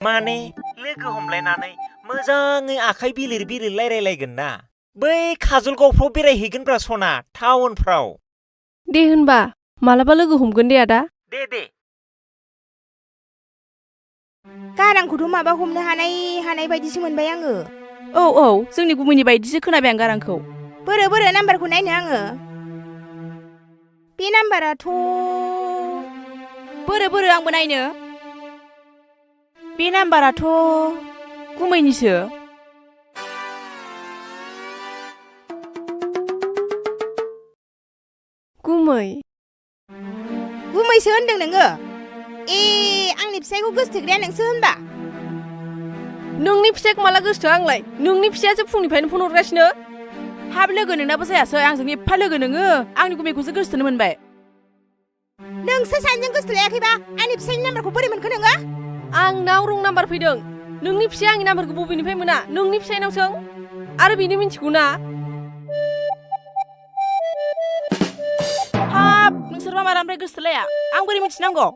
माने लोगो हमलायनानै मोजाङै आखाइ बिलिर बिलिर रायलायलायगोन ना। बै काजलगावफ्राव बेरायहैगोनब्रा सना, टाउनफ्राव। दे होनबा मालाबा लोगो हमगोन दे आदा। दे। गारांखौथ' माबा हमनो हानाय बायदिसो मोनबाय आङो। औ जोंनि गुमैनि बायदिसो खोनाबाय आं गारांखौ। बोरो नाम्बारखौ नायनो आङो। बे नाम्बाराथ' बोरो आंबो नायनो। बे नाम्बाराथ' गुमैनिसो। गुमैसो होनदों नोङो? आंनि फिसायखौ गोसोथोग्राया नोंसो होनबा? नोंनि फिसायखौ माला गोसोथोआ आंलाय? नोंनि फिसायासो फुंनिफ्रायनो फन हरगासिनो। हाब लोगो नोंनाबो जायासै, आंजों एफा लोगो नोङो आंनि गुमैखौसो गोसोथोनो मोनबाय। नोंसो सानैजों गोसोथोलायाखैबा आंनि फिसायनि नाम्बारखौ बोरै मोनखो नोङो? आंनाव रं नाम्बार फैदों। नोंनि फिसाया आंनि नाम्बारखौ बबेनिफ्राय मोना? नोंनि फिसायनाव सों। आरो बिनो मिन्थिगौ ना। हाब नोंसोरबा मालानिफ्राय गोसोथोलाया? आं बोरै मिथिनांगौ?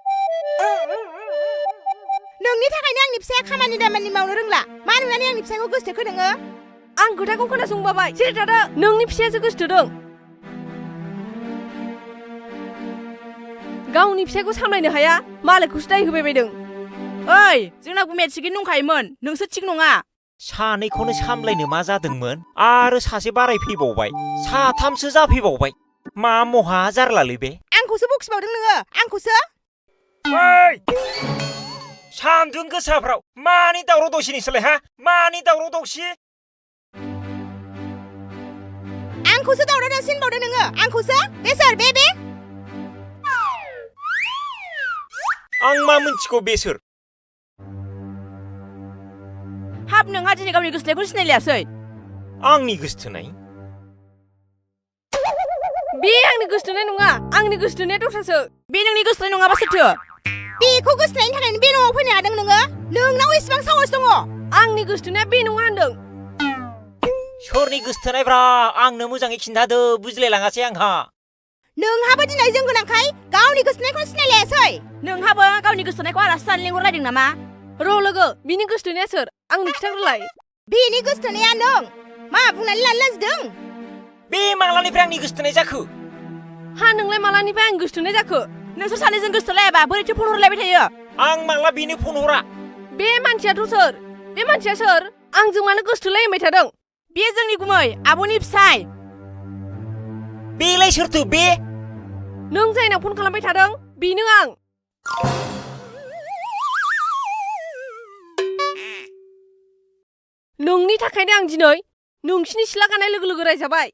नोंनि थाखायनो आंनि फिसाया खामानि दामानि मावनो रोंला। मा नुनानै आंनि फिसायखौ गोसोथोखो नोङो? आं खोथाखौ खोनासंबाबाय। जेरै दादा नोंनि फिसायासो गोसोथोदों। गावनि फिसायखौ सामलायनो हाया, मालायखौसो दाय होबाय बायदों। ओइ जोंना गुमैया थिगैनो दंखायोमोन, नोंसो थिग नङा। सानैखौनो सामलायनो मा जादोंमोन? आरो सासे बारायफैबावबाय, साथामसो जाफैबावबाय। मा महा जारलालै बे? आंखौसो बखिबावदों नोङो, आंखौसो? ओइ! सान्दुं गोसाफ्राव मानि दावराव दावसि नोंसोरलाय हा? मानि दावराव दावसि? आंखौसो दावराव दावसि होनबावदों नोङो? आंखौसो? बे सोर? बे? आं मा मिन्थिगौ बे सोर? हाब नोंहा दिनै गावनि गोसोथोनायखौ सिनायलायासै? आंनि गोसोथोनाय? बे आंनि गोसोथोनाय नङा, आंनि गोसोथोनाया दस्रासो। बे नोंनि गोसोथोनाय नङाबा सोरथो? बेखौ गोसोथोनायनि थाखायनो बे न'आव फैनो हादों नोङो? नोंनाव एसेबां साहस दङ? आंनि गोसोथोनाया बे नङा होनदों। सोरनि गोसोथोनायब्रा? आंनो मोजाङै खिन्थादो, बुजिलायलाङासै आंहा। नोंहाबो दिनै जों गोनांखाय गावनि गोसोथोनायखौनो सिनायलायासै। नोंहाबो गावनि गोसोथोनायखौ आलासि जानो लिंहरलायदों नामा? र' लोगो, बिनि गोसोथोनाया सोर? आंनो खिथाग्रोलाय। बेनि गोसोथोनाया नों। मा बुंनानै लानो लाजिदों? बे मालानिफ्राय आंनि गोसोथोनाय जाखो? हा नोंलाय मालानिफ्राय आं गोसोथोनाय जाखो? नोंसोर सानैजों गोसोथोलायाबा बोरैथो फन हरलायबाय थायो? आं माला बेनो फन हरा। बे मानसियाथ' सोर? बे मानसिया सोर? आंजों मानो गोसोथोलाय होनबाय थादों? बे जोंनि गुमै, आब'नि फिसाय। बेलाय सोरथो बे? नों जायनाव फन खालामबाय थादों, बेनो आं। नोंनि थाखायनो आं दिनै नोंसिनि सिला गानाय लोगो लोगो रायजाबाय।